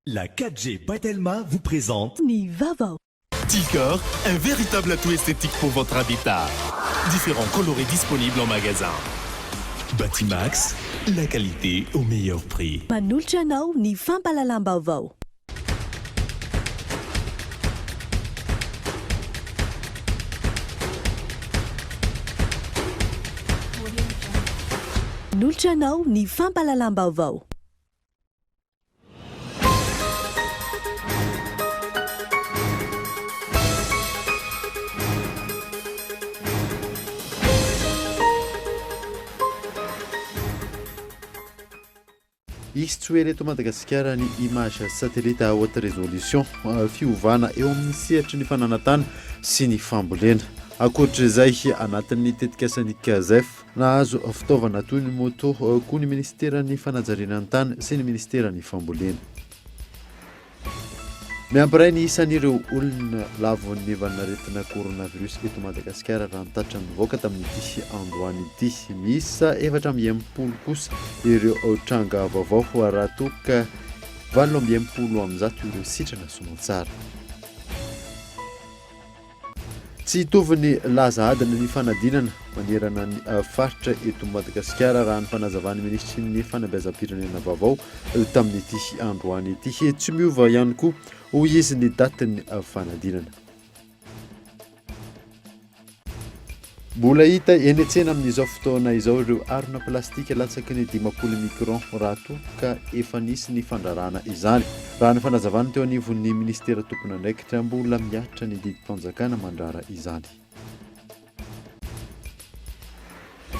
La 4G by Telma vous présente. Ny vaovao. Ticor, un véritable atout esthétique pour votre habitat. Différents coloris disponibles en magasin. Batimax, la qualité au meilleur prix. Manolotra anao ny fampahalalam-baovao. Manolotra anao ny fampahalalam-baovao. Hisy tsy ho ela eto Madagasikara ny image satellite à haute résolution, fiovana eo amin'ny sehatry ny fananantany sy ny fambolena. Ankoatra izay, anatin'ny tetikasan'ny Cazef, Nahazo fitaovana toy ny moto koa ny minisiteran'ny fanajariana ny tany sy ny minisiteran'ny fambolena. Miampy iray ny isan'ireo olona lavon'ny valanaretina coronavirus eto Madagasikara raha ny tatitra nivoaka tamin'ity androany ity. Miisa 64 kosa ireo tranga vaovao raha toa ka 168 ireo sitrana soamantsara. Tsy hitovy ny laza adina ny fanadinana manerana ny faritra eto Madagasikara raha ny fanazavan'ny minisitry ny fanabeazam-pirenena vaovao tamin'ity androany ity. Tsy miova ihany koa hoy izy ny datin'ny fanadinana. Mbola hita eny an-tsena amin'izao fotoana izao ireo harona plastika latsaky ny 50 micron raha toa ka efa nisy ny fandrarana izany. Raha ny fanazavana teo anivon'ny minisitera tompon'andraikitra, mbola mihatra ny didim-panjakana mandrara izany.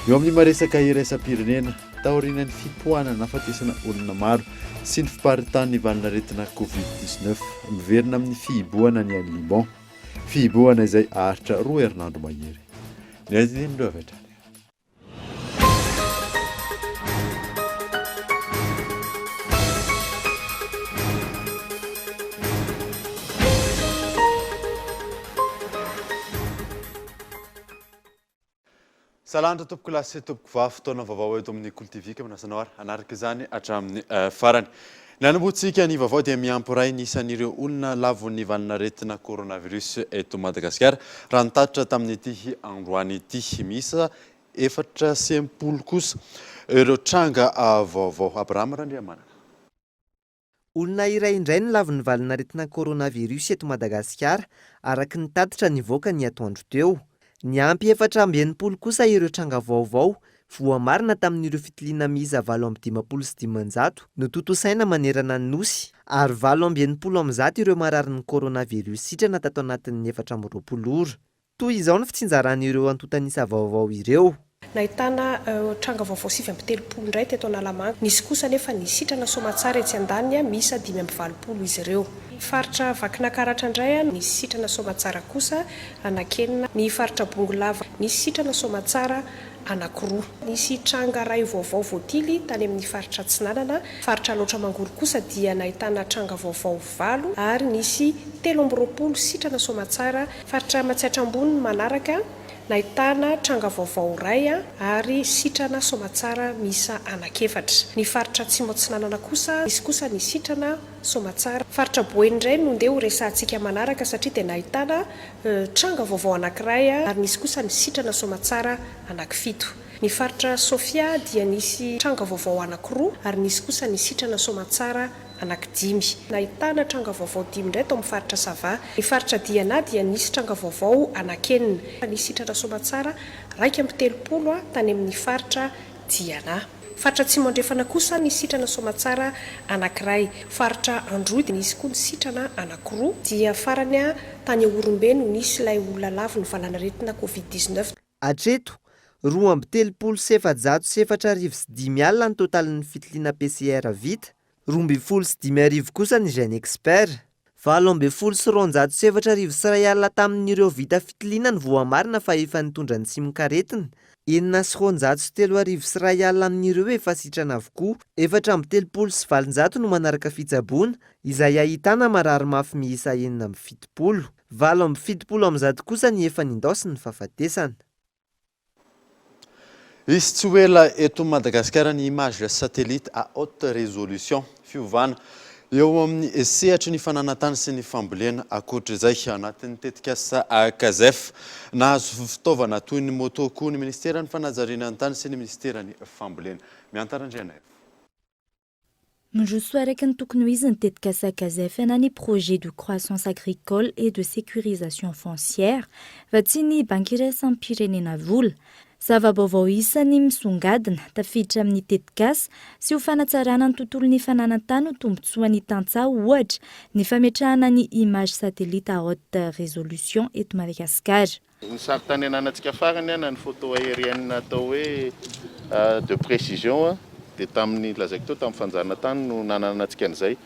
Eo amin'ny maresaka iraisam-pirenena, taorian'ny fipoahana nahafatesana olona maro sy ny fiparitahan'ny valanaretina Covid 19, miverina amin'ny fihibohana ny any Liban. Fihibohana izay haharitra roa herinandro mahery. Ny andinindreo avy hatrany. Salandra tompokolahy sy tompokovavy, fotoana vaovao eto amin'ny Kolo TV ka manasa anao ary hanaraka izany hatramin'ny farany. Ny hanombohantsika ny vaovao dia miampy iray ny isan'ireo olona lavon'ny valanaretina coronavirus eto Madagasikara raha ny tatitra tamin'ity androany ity. Miisa 64 kosa ireo tranga vaovao. Abraham Randriamanana. Olona iray indray no lavon'ny valanaretina coronavirus eto Madagasikara, araka ny tatitra nivoaka ny atoandro teo. Niampy 64 kosa ireo tranga vaovao voamarina tamin'ireo fitiliana miisa 558 notontosaina manerana ny Nosy, ary 168 ireo mararin'ny coronavirus sitrana tato anatin'ny 24 ora. Toy izao ny fitsinjaran'ireo antontan'isa vaovao ireo. Nahitana tranga vaovao 39 indray teto Analamanga. Nisy kosa anefa ny sitrana soamatsara etsy andaniny, miisa 85 izy ireo. Ny faritra Vakinankaratra indray, nisy sitrana soamatsara kosa anankenina. Ny faritra Bongolava, nisy sitrana soamatsara anankiroa. Nisy tranga iray vaovao voatily tany amin'ny faritra Atsinanana. Faritra Alaotra Mangoro kosa dia nahitana tranga vaovao valo ary nisy 23 sitrana soamatsara. Faritra Matsiatra Ambony ny manaraka, nahitana tranga vaovao iray ary sitrana soamatsara miisa anankiefatra. Ny faritra Atsimo Atsinanana kosa, nisy kosa ny sitrana soamatsara. Faritra Boeny indray no ndeha ho resahantsika manaraka satria dia nahitana tranga vaovao anankiray ary nisy kosa ny sitrana soamatsara anankifito. Ny faritra Sofia dia nisy tranga vaovao anankiroa ary nisy kosa ny sitrana soamatsara anankidimy. Nahitana tranga vaovao dimy indray tao amin'ny faritra Sava. Ny faritra Diana dia nisy tranga vaovao anankenina. Nisy sitrana soamatsara 31 tany amin'ny faritra Diana. Faritra Atsimo Andrefana kosa nisy sitrana soamatsara anankiray. Faritra Androy dia nisy koa ny sitrana anankiroa. Dia farany tany Ihorombe no nisy ilay olona lavo ny valanaretina Covid 19. Hatreto, 432 405 ny totalin'ny fitiliana PCR vita, 5012 kosa ny GeneXpert. 218 004 tamin'ireo vita fitiliana no voamarina fa efa nitondra ny tsimokaretina, 1006 001 amin'ireo efa sitrana avokoa, 834 no manaraka fitsaboana, izay ahitana marary mafy miisa 76. 178 kosa ny efa nindaosin'ny fahafatesana. Hisy tsy ho ela eto Madagasikara ny image satellite à haute résolution. Fiovana Eo amin'ny sehatry ny fananan-tany sy ny fambolena, ankoatra izay, anatin'ny tetikasa Cazef, nahazo fitaovana toy ny moto koa ny minisiteran'ny Fanajariana ny tany sy ny minisiteran'ny Fambolena. Miantara Andrianaivo. Miroso araka ny tokony ho izy ny tetikasa Cazef na ny Projet de Croissance Agricole et de Sécurisation Foncière, vatsian'ny Banky Iraisam-pirenena vola. Zava-baovao isan'ny misongadina, tafiditra amin'ny tetikasa sy ho fanatsarana ny tontolon'ny fananan-tany ho tombontsoan'ny tantsaha ohatra ny fametrahana ny image satellite à haute résolution eto Madagasikara. Ny sarintany ananantsika farany na ny photo aérienne atao hoe de précision dia tamin'ny lazaiko teo tamin'ny fanjanahantany no nananantsika an'izay.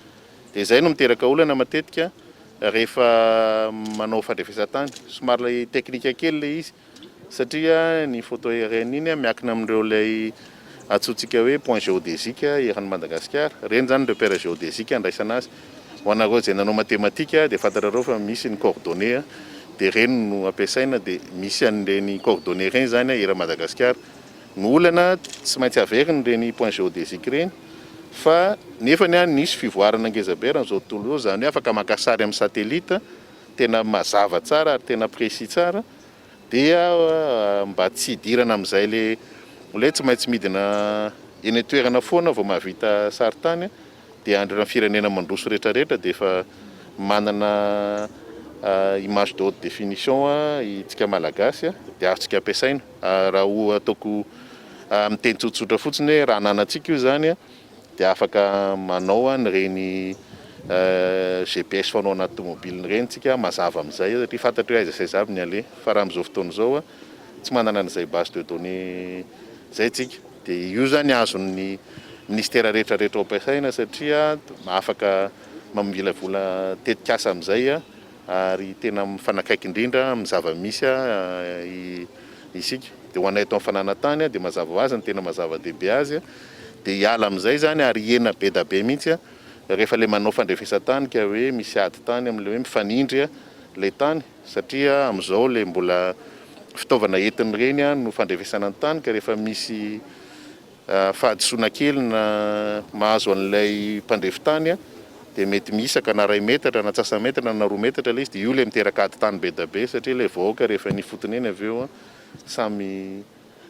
Dia izay no miteraka olana matetika rehefa manao fandrefesan-tany. Somary ilay teknika kely ilay izy. Satria ny photo aérienne iny miankina amin'ireo ilay antsointsika hoe point géodésique eran'i Madagasikara. Ireny izany ny repère géodésique andraisana azy. Ho anareo izay nanao mathématique dia fantatrareo fa misy ny coordonnées dia ireny no ampiasaina dia misy an'ireny coordonnées ireny izany eran'i Madagasikara. Ny olana tsy maintsy averina ireny point géodésique ireny fa nefany nisy fivoarana ngezabe eran'izao tontolo izao, izany hoe afaka maka sary amin'ny satellite tena mazava tsara ary tena précis tsara dia mba tsy hidirana amin'izay le hoe tsy maintsy midina eny an-toerana foana vao mahavita sarintany dia andrina firenena mandroso rehetra rehetra dia efa manana image de haute définition itsika malagasy dia azontsika ampiasaina raha ho ataoko amin'ny teny tsotsotra fotsiny hoe raha ananantsika io izany dia afaka manao an'ireny GPS fanao anaty tomobile ireny tsika mazava amin'izay satria fantatro hoe aiza sy aiza avy ny aleha fa raha amin'izao fotoana izao tsy manana an'izay base de données izay tsika dia io izany azon'ny ministera rehetra rehetra ampiasaina satria afaka mamilavola tetikasa amin'izay ary tena mifanakaiky indrindra amin'ny zava-misy isika. Dia ho anay eto amin'ny fananantany dia mazava ho azy ny tena maha zava-dehibe azy dia hiala amin'izay izany ary hihena be da be mihitsy rehefa ilay manao fandrefesan-tany ka hoe misy ady tany amin'ilay hoe mifanindry ilay tany satria amin'izao ilay mbola fitaovana entin'ireny no fandrefesana ny tany ka rehefa misy Fahadisoana kely na mahazo an'ilay mpandrefy tany dia mety mihisaka na iray metatra na antsasa-metatra na 2 metatra ilay izy dia io ilay miteraka ady tany be dia be satria ilay vahoaka rehefa eny ifotony eny avy eo samy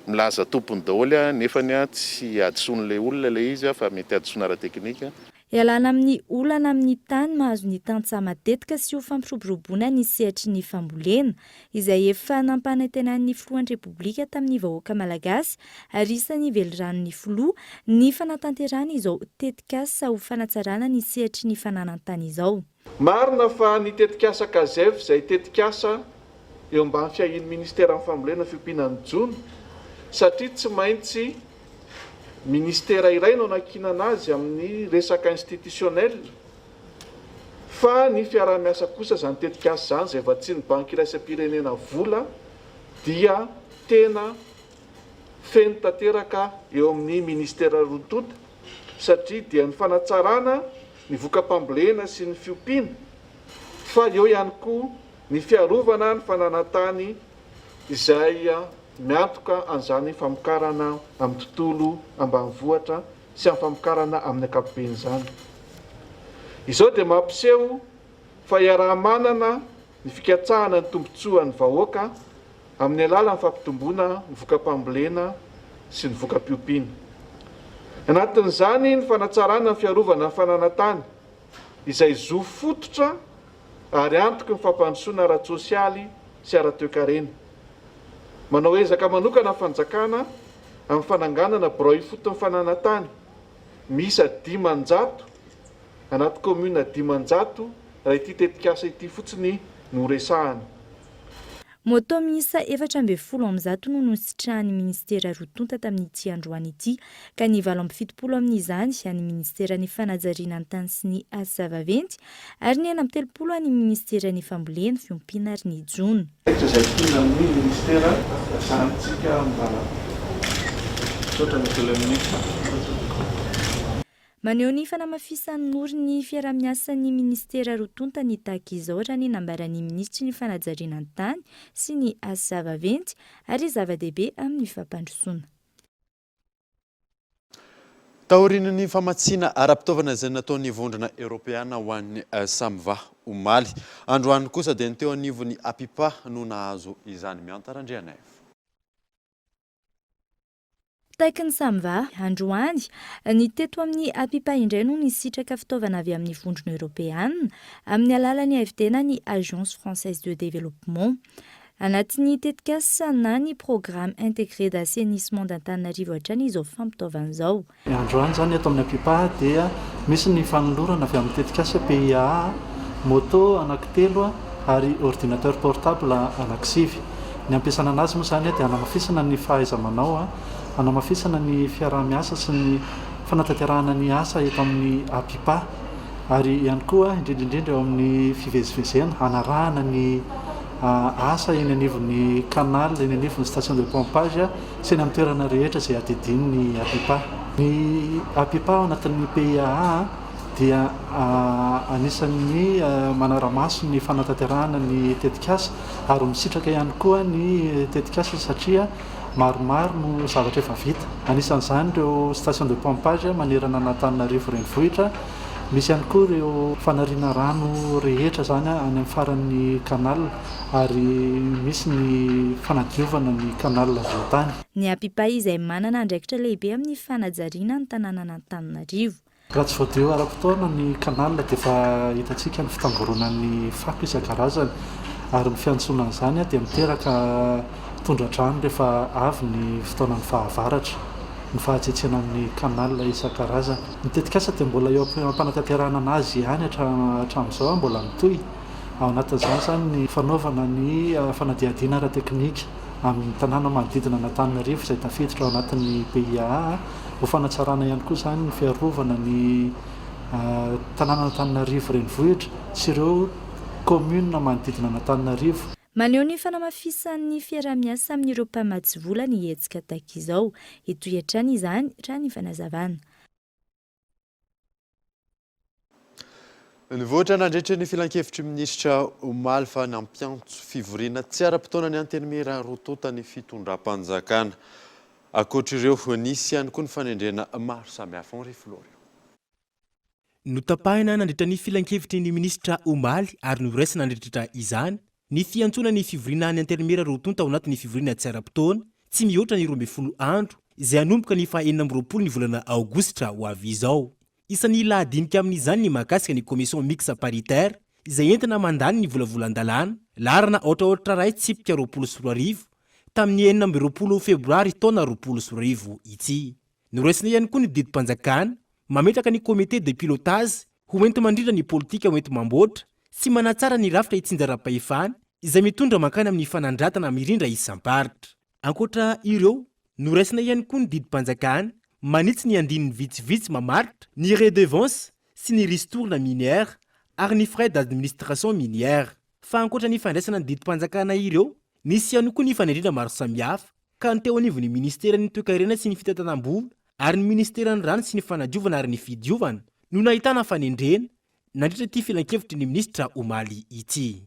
milaza tompony daholo nefany tsy hadisoan'ilay olona ilay izy fa mety hadisoana ara-teknika. Ialana amin'ny olana amin'ny tany mahazo ny tantsaha matetika sy ho fampiroboroboana ny sehatry ny fambolena, izay efa nampanantenan'ny filohan'ny Repoblika tamin'ny vahoaka malagasy ary isan'ny veliranon'ny filoha ny fanatanterahana izao tetikasa ho fanatsarana ny sehatry ny fananan-tany izao. Marina fa ny tetikasa Cazev izay tetikasa eo ambany fiahian'ny Ministeran'ny Fambolena, Fiompiana ny Jono satria tsy maintsy Ministera iray no anankinana azy amin'ny resaka institutionnel fa ny fiaraha-miasa kosa izany tetikasa izany izay vatsian'ny Banky iraisam-pirenena vola dia tena feno tanteraka eo amin'ny ministera roa tonta satria dia ny fanatsarana ny voka-pambolena sy ny fiompiana fa eo ihany koa ny fiarovana ny fananan-tany izay miantoka an'izany famokarana amin'ny tontolo ambanivohitra sy amin'ny famokarana amin'ny ankapobeny izany. Izao dia mampiseho fa iaraha-manana ny fikatsahana ny tombontsoan'ny vahoaka amin'ny alalan'ny fampitomboana ny voka-pambolena sy ny voka-piompiana. Anatin'izany ny fanatsarana ny fiarovana ny fananan-tany izay zo fototra ary antoky ny fampandrosoana ara-tsosialy sy ara-toekarena. Manao ezaka manokana ny fanjakana amin'ny fananganana birao ifotony fananan-tany miisa 500 anaty kaominina 500 raha ity tetikasa ity fotsiny no resahana. Moto miisa 114 no nositrahan'ny minisitera roa tonta tamin'ity androany ity, ka ny 78 amin'izany an'ny minisiteran'ny Fanajariana ny tany sy ny asa vaventy ary ny 36 an'ny minisiteran'ny Fambolena, Fiompiana ary ny Jono. Rehetra izay tiana amin'ny minisitera sahanintsika mivantana. Misaotra Monsieur le Ministre. Maneho ny fanamafisan'ny Noro ny fiaraha-miasan'ny minisitera roa tonta ny tahaka izao raha ny nambaran'ny minisitry ny fanajariana ny tany sy ny asa vaventy ary zava-dehibe amin'ny fampandrosoana. Taorian'ny famatsiana ara-pitaovana izay nataon'ny Vondrona Eoropeana ho an'ny Samva omaly. Androany kosa dia ny teo anivon'ny Apipa no nahazo izany. Mianta Randrianaivo. Takin'ny Samva, androany, ny teto amin'ny Apipa indray no nisitraka fitaovana avy amin'ny Vondrona Eoropeana amin'ny alalan'ny AFD na ny Agence Française de Développement. Anatin'ny tetikasa na ny Programme Intégré d'Assainissement d'Antananarivo hatrany izao fampitaovana izao. Androany izany eto amin'ny Apipa dia misy ny fanolorana avy amin'ny tetikasa PIAA, moto anankitelo ary ordinateur portable anankisivy. Ny ampiasana anazy moa izany dia hanamafisana ny fahaiza-manao, hanamafisana ny fiaraha-miasa sy ny fanatanterahana ny asa eto amin'ny Apipa ary ihany koa indrindra indrindra eo amin'ny fivezivezena, hanarahana ny asa eny anivon'ny canal, eny anivon'ny station de pompage sy eny amin'ny toerana rehetra izay adidian'ny Apipa. Ny Apipa ao anatin'ny PIAA dia anisan'ny manara-maso ny fanatanterahana ny tetikasa ary misitraka ihany koa ny tetikasa satria maromaro no zavatra efa vita. Anisan'izany ireo station de pompage manerana an'Antananarivo renivohitra, misy ihany koa ireo fanariana rano rehetra izany any amin'ny faran'ny canal ary misy ny fanadiovana ny canal avy eo tany. Ny Apipa izay manana andraikitra lehibe amin'ny fanajariana ny tanànan'Antananarivo. Raha tsy voadio ara-potoana ny canal dia efa hitantsika ny fitangoronan'ny fako isan-karazany ary ny fiantsoana an'izany dia miteraka tondra-drano rehefa avy ny fotoanan'ny fahavaratra, ny fahatsetsenan'ny canal isan-karazany. Ny tetikasa dia mbola eo am-panatanterahana anazy ihany hatramin'izao, mbola mitohy. Ao anatin'izany izany ny fanaovana ny fanadihadiana ara-teknika amin'ny tanàna manodidina an'Antananarivo izay tafiditra ao anatin'ny PIAA. Ho fanatsarana ihany koa izany ny fiarovana ny tanànan'Antananarivo renivohitra sy ireo kaominina manodidina an'Antananarivo. Maneho ny fanamafisan'ny fiaraha-miasa amin'ireo mpamatsy vola ny hetsika tahaka izao. Hitohy hatrany izany, raha ny fanazavana. Nivoatra nandritra ny filankevitry ny minisitra omaly fa nampiantso fivoriana tsy ara-potoana ny Antenimiera roa tonta ny fitondram-panjakana. Ankoatra ireo, nisy ihany koa ny fanendrena maro samihafa. Henri Florio. Notapahina nandritra ny filankevitry ny minisitra omaly ary noraisina nandritra izany ny fiantsoana ny fivoriana ny Antenimiera roa tonta ao anatin'ny fivoriana tsy ara-potoana tsy mihoatra ny 12 andro izay hanomboka ny faha 26 ny volana aogositra ho avy izao. Isan'ny lahadinika amin'izany ny mahakasika ny commission mixte paritaire izay entina mandany ny volavolan-dalàna laharana aotra aotra iray tsipika 2020 tamin'ny 26 febroary taona 2020 ity. Noraisina ihany koa ny didim-panjakana mametraka ny comité de pilotage ho enti-mandrindra ny politika hoenti-mamboatra sy manatsara ny rafitra itsinjaram-pahefana izay mitondra mankany amin'ny fanandratana mirindra isam-paritra. Ankoatra ireo, noraisina ihany koa ny didim-panjakana manitsy ny andininy vitsivitsy mamaritra ny redevance sy ny ristourne minière ary ny frais d'administration minière. Fa ankoatra ny fandraisana ny didim-panjakana ireo, nisy ihany koa ny fanendrena maro samihafa ka ny teo anivon'ny ministeran'ny toekarena sy ny fitantanam-bola ary ny ministeran'ny rano sy ny fanadiovana ary ny fidiovana no nahitana fanendrena nandritra ity filankevitry ny minisitra omaly ity.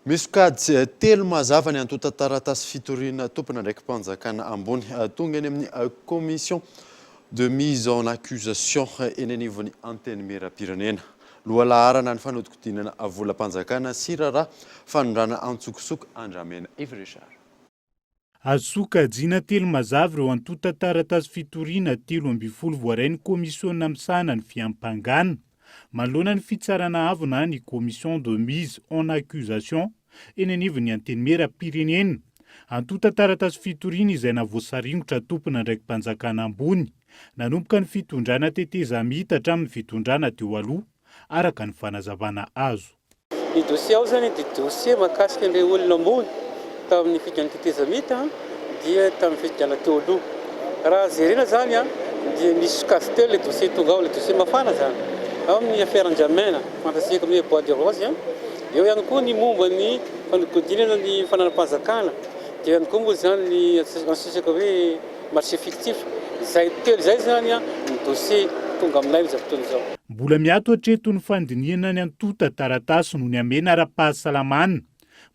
Misokajy telo mazava ny antontan-taratasy fitoriana tompon'andraiki-panjakana ambony tonga eny amin'ny Commission de mise en accusation eny anivon'ny Antenimierampirenena. Lohalaharana ny fanodikodinana volam-panjakana sy raharaha fanondrana antsokosoko andramena. Yves Richard. Azo sokajiana telo mazava ireo antontan-taratasy fitoriana 13 voarain'ny Kaomisiona misahana ny fiampangana. Manoloana ny Fitsarana Avo na ny Commission de mise en accusation eny anivon'ny Antenimierampirenena. Antontan-taratasy fitoriana izay nahavoasaringotra tompon'andraiki-panjakana ambony nanomboka ny fitondrana tetezamita hatramin'ny fitondrana teo aloha, araka ny fanazavana azo. Ny dossier ao izany dia dossier mahakasika an'ireo olona ambony tamin'ny fifidianana tetezamita dia tamin'ny fifidianana teo aloha. Raha jerena izany dia misy sokajy telo ilay dossier tonga ao, ilay dossier mafana izany. Ao ny affaire N'Djamena, fantatsika amin'ny hoe bois de rose, eo ihany koa ny momba ny fanodinkodinana ny fananam-panjakana, dia eo ihany koa moa izany ny antsointsika hoe Marché fictif, izay telo izay izany ny dossier tonga aminay amin'izao fotoana izao. Mbola miato hatreto ny fandinihana ny antontan-taratasy noho ny hamehana ara-pahasalamana.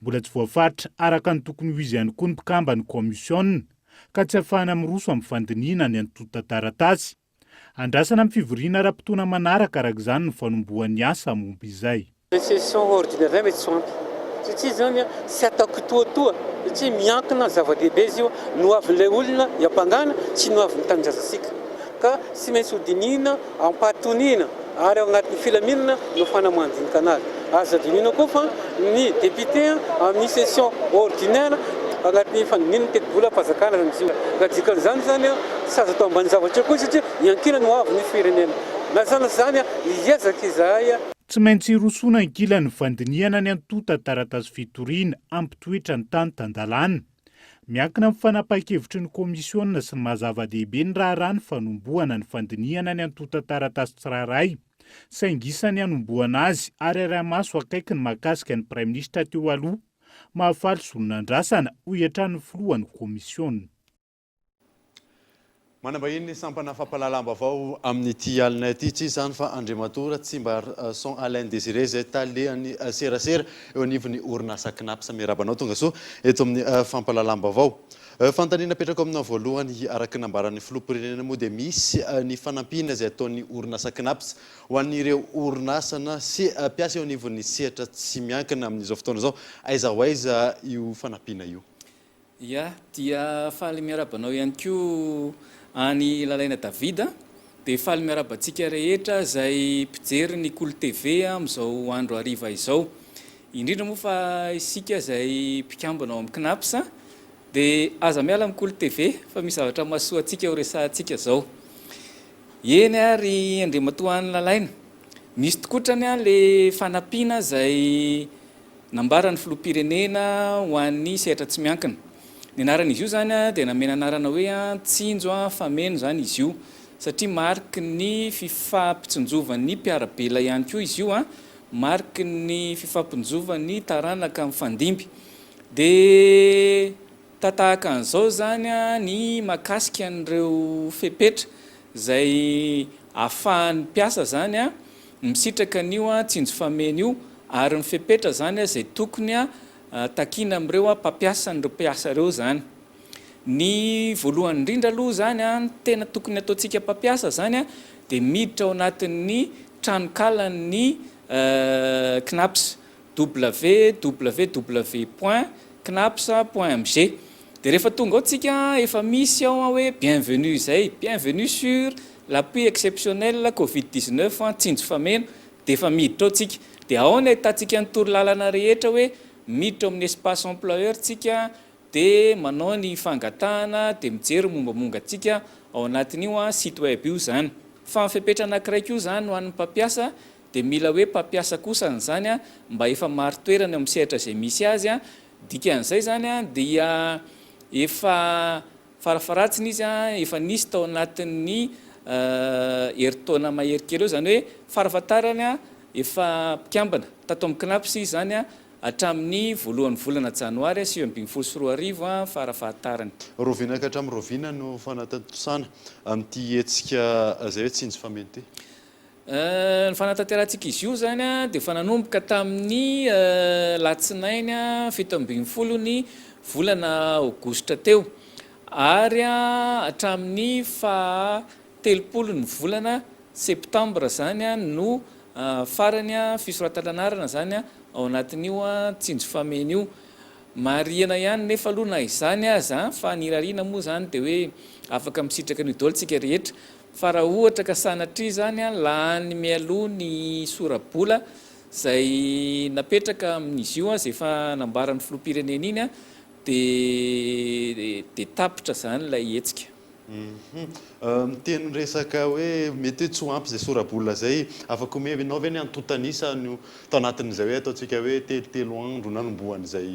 Mbola tsy voafaritra araka ny tokony ho izy ihany koa ny mpikamban'ny kaomisiona. ka tsy ahafahana miroso amin'ny fandinihina ny antontan-taratasy. Andrasana amin'ny fivoriana ara-potoana manaraka araka izany ny fanombohan'ny asa momba izay. Ny session ordinaire indray mety tsy ho ampy satria izany tsy atao kitoatoa satria miankina zava-dehibe izy io, ny ho avin'ilay olona hiampangana sy ny ho avin'ny tanindrazantsika ka tsy maintsy hodinihina am-pahatoniana ary ao anatin'ny filaminana no ahafahana mandinika anazy. Aza adinoina koa fa ny député amin'ny session ordinaire anatin'ny fandinihana ny tetibolam-panjakana izany izy io. Ka dikan'izany izany tsy azo atao ambany zavatra koa satria iankinana ho avin'ny firenena. Na izany na izany hiezaka izahay. Tsy maintsy hirosoana ankilan'ny fandinihana ny antontan-taratasy fitoriana hampitoetra ny tany tan-dalàna. Miankina amin'ny fanapahan-kevitry ny kaomisiona sy ny maha zava-dehibe ny raharaha ny fanombohana ny fandinihana ny antontan-taratasy tsirairay, saingy isan'ny hanombohana azy ary arahi-maso akaiky ny mahakasika ny praiminisitra teo aloha, Mahafaly Solonandrasana, hoy hatrany ny filohan'ny kaomisiona. Manambahiny ny sampana fampahalalam-baovao amin'ity alina ity, tsy iza izany fa Andriamatoa Ratsimbarison Alain Désiré izay talehan'ny serasera eo anivon'ny orinasa Cnaps. Miarahaba anao tongasoa eto amin'ny fampahalalam-baovao. Fanontaniana apetrako aminao voalohany, araka ny nambaran'ny filoham-pirenena moa dia misy ny fanampiana izay ataon'ny orinasa Cnaps ho an'ireo orinasa na sy mpiasa eo anivon'ny sehatra tsy miankina amin'izao fotoana izao. Aiza ho aiza io fanampiana io? Ya, dia faly miarahaba anao ihany koa any Lalaina David a. Dia faly miarahaba antsika rehetra izay mpijery ny Kolo TV amin'izao andro hariva izao. Indrindra moa fa isika izay mpikambana ao amin'ny Cnaps dia aza miala amin'ny Kolo TV fa misy zavatra mahasoa antsika ho resahantsika izao. Eny ary Andriamatoa Any Lalaina, misy tokotrany ilay fanampiana izay Nambaran'ny filoham-pirenena ho an'ny sehatra tsy miankina. Ny anaran'izy io izany dia namena anarana hoe Tsinjo Fameno izany izy io, satria mariky ny fifampitsinjovan'ny mpiara-bela ihany koa izy io, mariky ny fifampinjovan'ny taranaka mifandimby. Dia tatahaka an'izao izany ny mahakasika an'ireo fepetra izay ahafahan'ny mpiasa izany misitraka an'io tsinjo fameno io ary ny fepetra izany izay tokony takiana amin'ireo mpampiasa an'ireo mpiasa ireo izany. Ny voalohany indrindra aloha izany, ny tena tokony ataontsika mpampiasa izany dia miditra ao anatin'ny tranonkalan'ny Cnaps, www point cnaps point mg. Dia rehefa tonga ao tsika efa misy ao hoe bienvenue izay, bienvenue sur l'appui exceptionnel covid 19 tsinjo fameno, dia efa miditra ao tsika. Dia ao no ahitantsika ny torolalana rehetra hoe miditra ao amin'ny espace employeur tsika dia manao ny fangatahana dia mijery ny mombamonga antsika ao anatin'io site web io izany. Fa ny fepetra anankiray koa izany ho an'ny mpampiasa dia mila hoe mpampiasa kosa an'izany mba efa marin-toerana eo amin'ny sehatra izay misy azy, dikan'izay izany dia efa farafaharatsiny izy efa nisy tao anatin'ny herintaona mahery kely eo, izany hoe farafahatarany efa mpikambana tato amin'ny Cnaps izy izany hatramin'ny voalohan'ny volana janoary 2019 farafahatarany. Rahoviana ka hatramin'ny rahoviana no fanatontosana amin'ity hetsika izay hoe Tsinjo Fameno ity? Ny fanatanterahantsika izy io izany dia efa nanomboka tamin'ny alatsinainy 17 ny volana aogositra teo ary hatramin'ny faha 30 ny volana septambra izany no farany fisoratana anarana izany ao anatin'io tsinjo fameno io. Marihana ihany nefa aloha na izany aza fa ny irariana moa izany dia hoe afaka misitraka an'io daholo isika rehetra Fa raha ohatra ka sanatria izany an, lany mialoha ny sora-bola izay napetraka amin'izy io an, izay efa nambaran'ny filoham-pirenena iny an, dia dia tapitra izany ilay hetsika. Hum. Miteny resaka hoe mety hoe tsy ho ampy izay sora-bola izay. Afaka omenao ve ny antontan'isa no tao anatin'izay hoe ataontsika hoe telotelo andro nanombohan'izay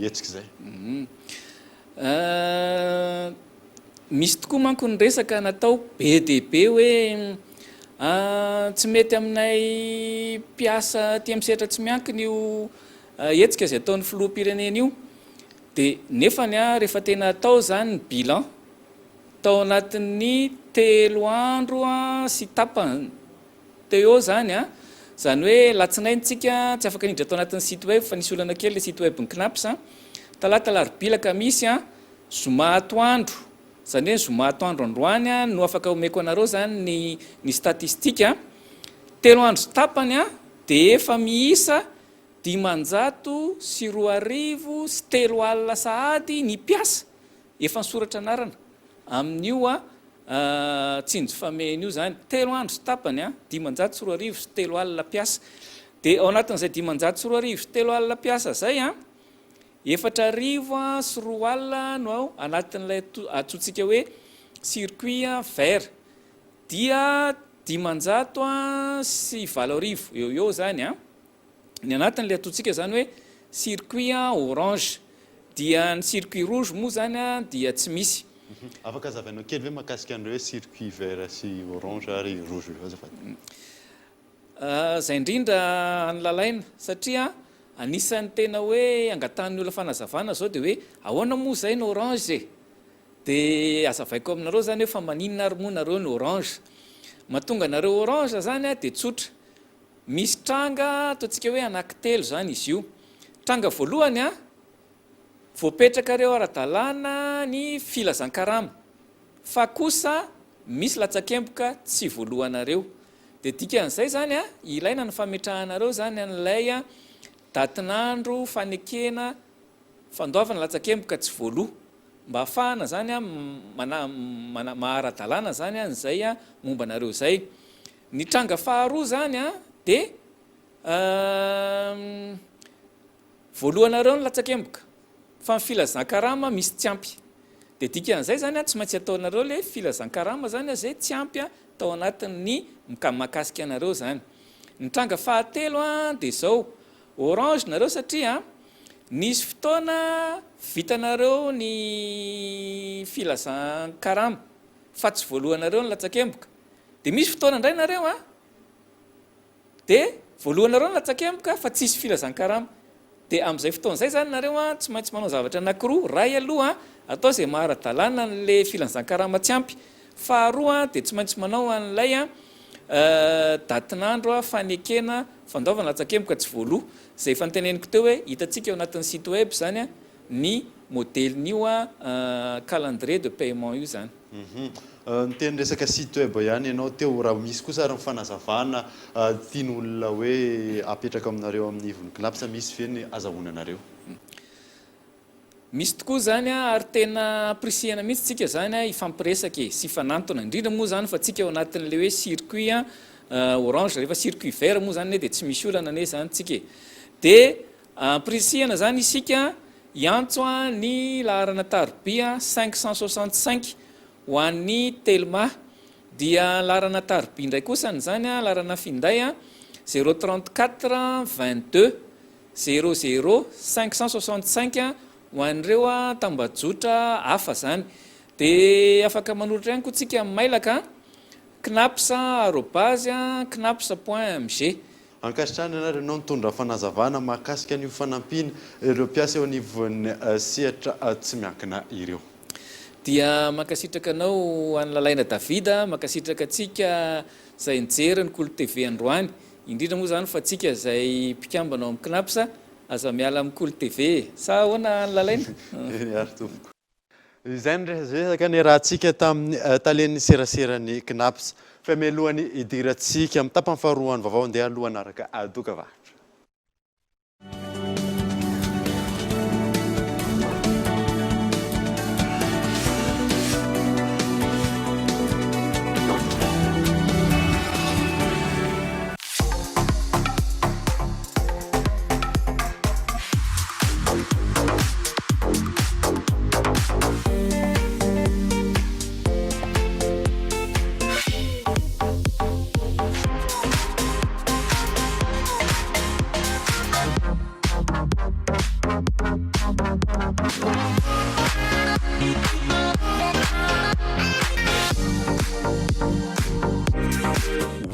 hetsika izay? Hum. Misy tokoa manko ny resaka natao be dia be hoe tsy mety aminay mpiasa aty amin'ny sehatra tsy miankina io hetsika izay ataon'ny filoham-pirenena io. Dia nefany rehefa tena atao izany ny bilan, tao anatin'ny telo andro sy tapany teo eo izany, izany hoe alatsinainy tsika tsy afaka niditra tao anatin'ny site web fa nisy olana kely ilay site web-n'ny Cnaps, talata, alarobia, alakamisy, Zoma atoandro. izany hoe ny zoma atoandro androany no afaka omeko anareo izany ny ny statistique, telo andro sy tapany dia efa miisa 2500 sahady ny mpiasa efa nisoratra anarana amin'io tsinjo famehana io izany, telo andro sy tapany, 2500 mpiasa. Dia ao anatin'izay 2500 mpiasa izay, 2004 no ao anatin'ilay antsointsika hoe circuit vert, dia 850 eo ho eo izany ny anatin'ilay antsointsika izany hoe circuit orange, dia ny circuit rouge moa izany dia tsy misy. Afaka azavainao kely ve mahakasika an'ireo hoe circuit vert sy orange ary rouge ireo azafady? Izay indrindra any Lalaina, satria anisan'ny tena hoe angatahan'ny olona fanazavana izao dia hoe ahoana moa izay ny orange e? Dia azavaiko aminareo izany hoe fa maninona ary moa nareo ny orange? Mahatonga anareo orange izany dia tsotra, misy tranga ataontsika hoe anankitelo izany izy io. Tranga voalohany an, voapetrakareo ara-dalàna ny filazan-karama, fa kosa misy latsakemboka tsy voaloanareo. Dia dikan'izay izany an, ilaina ny fametrahanareo izany an'ilay datin'andro fanekena fandoavana latsakemboka tsy voaloa. Mba ahafahana izany an, mana, maha ara-dalàna izany an izay momba anareo izay. Ny tranga faharoa izany an, dia voalohanareo ny latsakemboka, fa ny filazan-karama misy tsy ampy. Dia dikan'izay izany an, tsy maintsy ataonareo ilay filazan-karama izany an, izay tsy ampy tao anatin'ny mahakasika anareo izany. Ny tranga fahatelo an, dia izao, orange nareo satria nisy fotoana vitanareo ny filazan-karama, fa tsy voalohanareo ny latsakemboka. Dia misy fotoana indray nareo an, Dia voalohanareo ny latsakemboka fa tsisy filazan-karama. Dia amin'izay fotoana izay izany nareo an, tsy maintsy manao zavatra anankiroa, iray aloha an, atao izay maha ara-dalàna an'ilay filazan-karama tsy ampy. Faharoa an, dia tsy maintsy manao an'ilay an, datin'andro fanekena fandoavana latsakemboka tsy voaloa. Izay efa noteneniko teo hoe hitantsika ao anatin'ny site web izany an, ny modelin'io calendrier de paiement io izany. Niteny resaka site web ihany ianao teo, raha misy kosa ary ny fanazavana tian'olona hoe apetraka aminareo amin'ny ivon'ny Cnaps, misy ve ny azahoana anareo? Misy tokoa izany ary tena ampirisihana mihitsy tsika izany hifampiresaka e, sy hifanantona, indrindra moa izany fa tsika ao anatin'ilay hoe circuit orange, rehefa circuit vert moa izany anie dia tsy misy olana anie izany tsika e. Dia ampirisihana izany isika Hiantso ny laharana tarobia 565 ho an'ny Telma. Dia laharana tarobia indray kosa an'izany, laharana finday 034 22 00 565 ho an'ireo tambajotra hafa izany. Dia afaka manoratra ihany koa tsika amin'ny mailaka cnaps arobase cnaps point mg. Ankasitrahana ianareo ianao nitondra fanazavana mahakasika an'io fanampiana ireo mpiasa eo anivon'ny sehatra tsy miankina ireo. Dia mankasitraka anao any Lalaina David a, mankasitraka antsika izay nijery ny Kolo TV androany, indrindra moa izany fa antsika izay mpikambana ao amin'ny Cnaps, aza miala amin'ny Kolo TV e! Sa ahoana any Lalaina? Eny ary tompoko. Izay ny resaka niarahantsika tamin'ny talen'ny seraseran'ny Cnaps. Fa mialohan'ny hidirantsika amin'ny tapany faharoan'ny vaovao, andeha aloha hanaraka dokavarotra.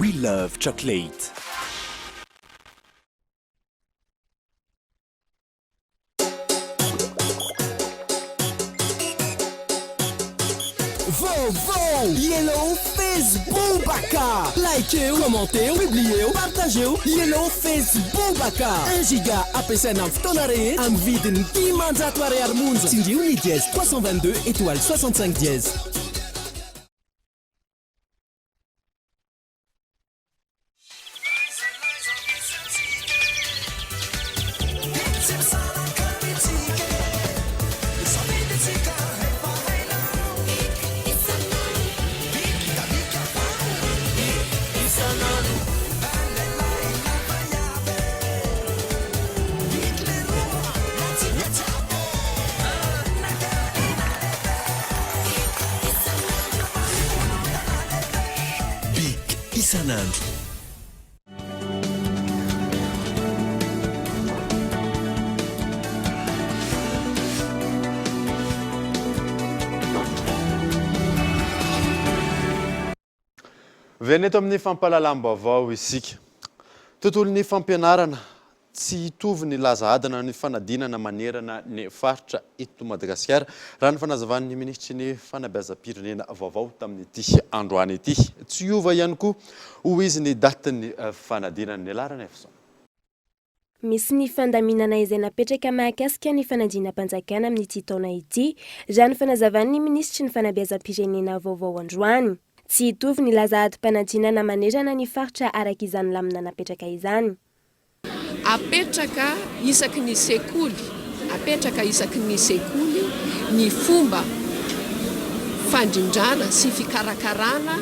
We love chocolate. Vaovao! Yellow Fez Bomba! Baka! Likeo, commenteo, publieo, partageo, ianao Facebook-baka! Un giga ampiasaina amin'ny fotoana rehetra amin'ny vidiny 500 ariary monja. Tsindrio ny dièse 322 étoile 65 dièse. Bic isan'andro. Miverina eto amin'ny fampahalalam-baovao isika. Tontolon'ny fampianarana, tsy hitovy ny laza adina ny fanadinana manerana ny faritra eto Madagasikara, raha ny fanazavan'ny minisitry ny fanabeazam-pirenena vaovao tamin'ity androany ity. Tsy hiova ihany koa, hoy izy, ny datin'ny fanadinana. Ny laharana Efson. Misy ny fandaminana izay napetraka mahakasika ny fanadinam-panjakana amin'ity taona ity, raha ny fanazavan'ny minisitry ny fanabeazam-pirenena vaovao androany. Tsy hitovy ny laza adim-panadinana manerana ny faritra araka izany lamina napetraka izany. Apetraka isaky ny sekoly, apetraka isaky ny sekoly ny fomba fandrindrana sy fikarakarana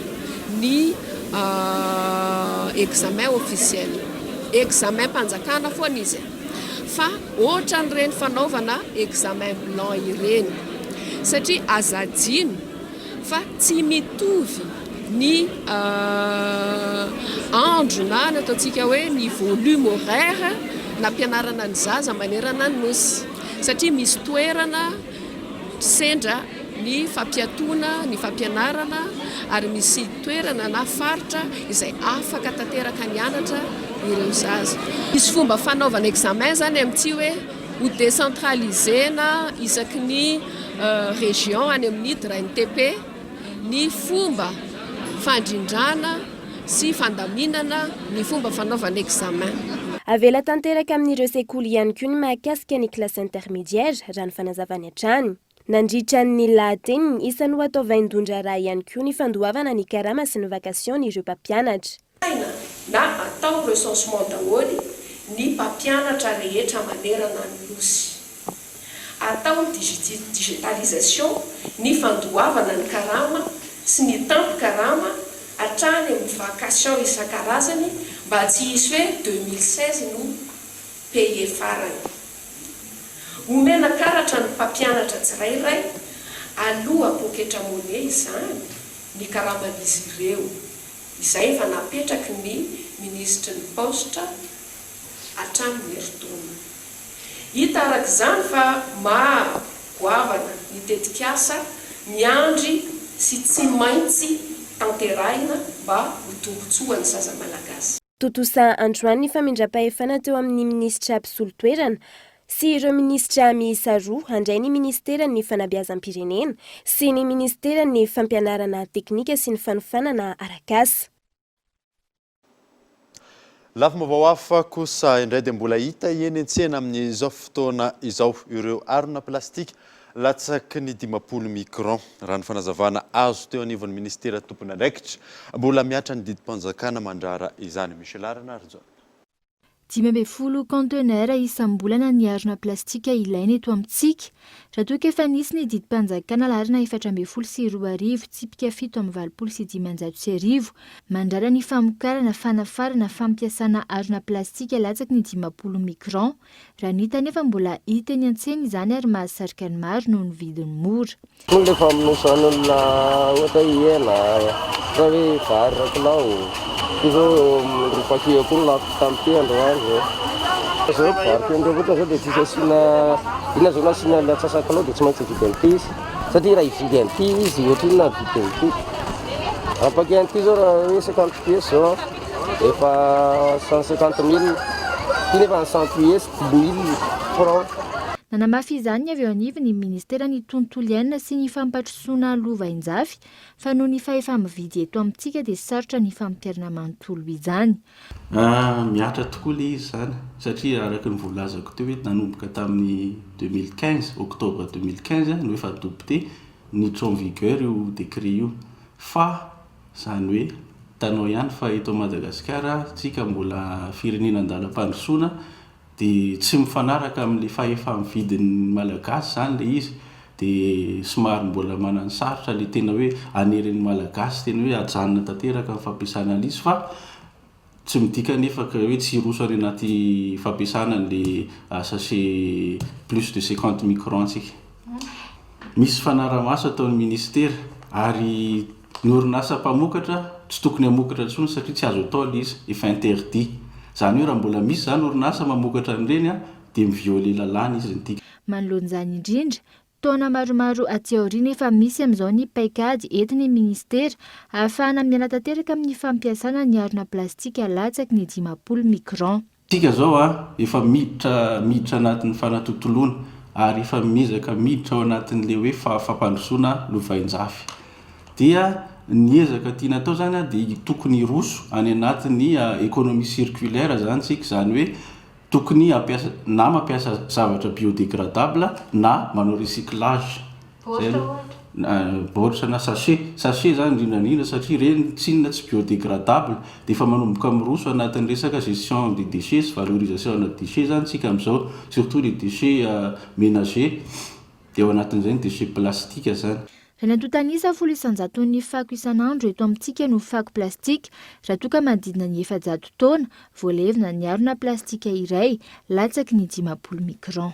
ny examen officiel. Examen-panjakana foana izy fa ohatran'ireny fanaovana examen blanc ireny satria aza adino fa tsy mitovy ny andro na ny ataontsika hoe ny volume horaire nampianarana ny zaza manerana ny Nosy satria misy toerana sendra ny fampiatoana ny fampianarana ary misy toerana na faritra izay afaka tanteraka nianatra ireo zaza. Misy fomba fanaovana examen izany amin'ity hoe ho decentraliser-na isaky ny région any amin'ny DRNTP ny fomba fandrindrana sy fandaminana ny fomba fanaovana examen. Avela tanteraka amin'ireo sekoly ihany koa ny mahakasika ny classe intermédiaire, raha ny fanazavany hatrany. Nandritra ny lahateniny, isan'ny ho atao vaindohan-draharaha ihany koa ny fandoavana ny karama sy ny vacation-n'ireo mpampianatra. Saina na atao recensement daholo ny mpampianatra rehetra manerana ny Nosy. Atao ny digitalisation ny fandoavana ny karama sy ny tambin-karama hatrany amin'ny vacation isan-karazany mba tsy hisy hoe 2016 no payer farany. Omena karatra ny mpampianatra tsirairay aloha poketra monnaie izany ny karaman'izy ireo, izay efa napetraky ny minisitry ny paositra hatramin'ny herintaona. Hita araka izany fa maha goavana ny tetikasa miandry sy tsy maintsy tanterahina mba ho tombontsoan'ny zaza malagasy. Tontosa androany ny famindram-pahefana teo amin'ny minisitra mpisolo toerana sy ireo minisitra miisa roa handray ny minisiteran'ny fanabeazam-pirenena sy ny minisiteran'ny fampianarana teknika sy ny fanofanana arak'asa. Lafim-baovao hafa kosa indray dia mbola hita eny an-tsena amin'izao fotoana izao ireo harona plastika Latsaky ny 50 micron, raha ny fanazavana azo teo anivon'ny minisitera tompon'andraikitra. Mbola mihatra ny didim-panjakana mandrara izany. Michel Rainarijaona. 15 kaontenera isam-bolana ny harona plastika ilaina eto amintsika. Raha toa ka efa nisy ny didim-panjakana laharana 2014 tsipika 1587 mandrara ny famokarana, fanafarana, fampiasana harona plastika latsaky ny 50 micron. Raha ny hita anefa mbola hita eny an-tsena izany ary mahasarika ny maro noho ny vidiny mora. Koa le famonosan'olona ohatra hoe hena, ohatra hoe vary iray kilao, toy izao eo amin'ny roa paquet eo koa no lafo tamin'ity androany izao. Zao mpivarotra eny Renivohitra zao dia tsisy asiana, inona zao no asiana ilay antsasa-kilao dia tsy maintsy mividy an'ity izy satria raha hividy an'ity izy ohatrinona ny vidin'ity. Un paquet an'ity zao raha hoe 50 pièces zao an. Efa 150 mille, ity nefa ny 100 pièces 10 mille francs. Nanamafy izany ny avy eo anivon'ny ministeran'ny tontolo iainana sy ny fampandrosoana lovainjafy fa noho ny fahefa-mividy eto amintsika dia sarotra ny fampiharana manontolo izany. Mihatra tokoa ilay izy izany satria araka ny voalazako teo hoe nanomboka tamin'ny 2015, octobre 2015 no efa adopté, niditra en vigueur io décret io fa izany hoe hitanao ihany fa eto Madagasikara tsika mbola firenena andalam-pandrosoana Dia tsy mifanaraka amin'ilay fahefa-mividin'ny Malagasy izany ilay izy. Dia somary mbola mananosarotra ilay tena hoe hanery ny Malagasy tena hoe hajanona tanteraka ny fampiasana an'izy fa tsy midika anefa ka hoe tsy hiroso any anaty fampiasana an'ilay sachet plus de 50 microns tsika. Misy fanarahamaso ataon'ny ministera ary ny orinasa mpamokatra tsy tokony hamokatra intsony satria tsy azo atao ilay izy, efa interdit. Izany hoe raha mbola misy izany orinasa mamokatra an'ireny dia mi-violer lalàna izy ny dikany. Manoloana izany indrindra, taona maromaro aty aoriana efa misy amin'izao ny paikady entin'ny minisitera ahafahana miala tanteraka amin'ny fampiasana ny harona plastika latsaky ny 50 microns. Tsika zao a efa miditra miditra anatin'ny fanatontoloana ary efa miezaka miditra ao anatin'le hoe fampandrosoana lovainjafy. Dia ny ezaka tiana atao zany a dia tokony hiroso any anatin'ny économie circulaire zany tsika, izany hoe tokony hampiasa na mampiasa zavatra biodégradable na manao recyclage. Zay aloha. Baoritra na sachet. Sachet zany indrindra indrindra satria ireny tsinona tsy biodégradable dia efa manomboka miroso anatin'ny resaka gestion des déchets sy valorisation ana déchets zany tsika amin'izao surtout les déchets ménagers dia ao anatin'izay ny déchets plastique zany. Raha ny antontan'isa, 10 isan-jaton'ny fako isan'andro eto amintsika no fako plastika, raha toa ka manodidina ny 400 taona voalevina ny harona plastika iray latsaky ny 50 microns.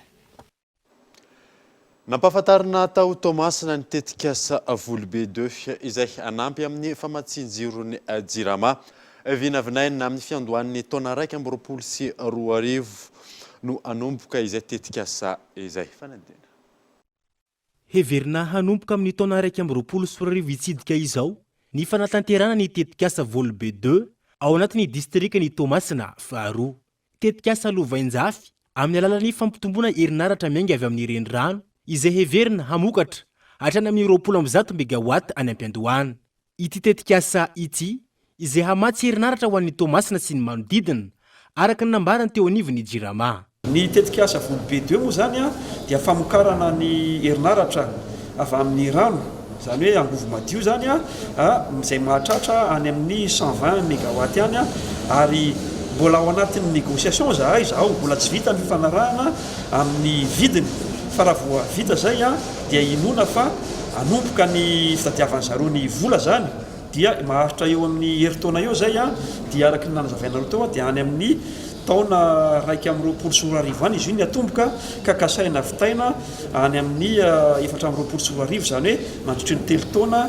Nampahafantarina tao Toamasina ny tetikasa Volobe Deux izay hanampy amin'ny famatsian-jiron'ny Jirama. Vinavinaina amin'ny fiandohan'ny taona 2021 no hanomboka izay tetikasa izay. Fanadihadiana. Heverina hanomboka amin'ny taona 2021 hitsidika izao ny fanatanterahana ny tetikasa Volobe Deux ao anatin'ny distrikan'i Toamasina faharoa. Tetikasa lovainjafy amin'ny alalan'ny fampitomboana herinaratra miainga avy amin'ny renirano izay heverina hamokatra hatrany amin'ny 120 megawatt any am-piandohana. Ity tetikasa ity izay hamatsy herinaratra ho an'i Toamasina sy ny manodidina, araka ny nambarany teo anivon'ny Jirama. Ny tetikasa Volobe Deux moa izany dia famokarana ny herinaratra avy amin'ny rano, izany hoe angovo madio izany izay mahatratra any amin'ny 120 megawatt any ary mbola ao anatin'ny négociation izahay izao, mbola tsy vita ny fifanarahana amin'ny vidiny fa raha vao vita izay dia inoana fa hanomboka ny fitadiavan'ny zareo ny vola izany dia maharitra eo amin'ny herintaona eo izay dia araka ny nanazavainareo teo dia any amin'ny Taona 2021 any izy io ny hatomboka ka kasaina vitaina any amin'ny 2024, izany hoe mandritry ny telo taona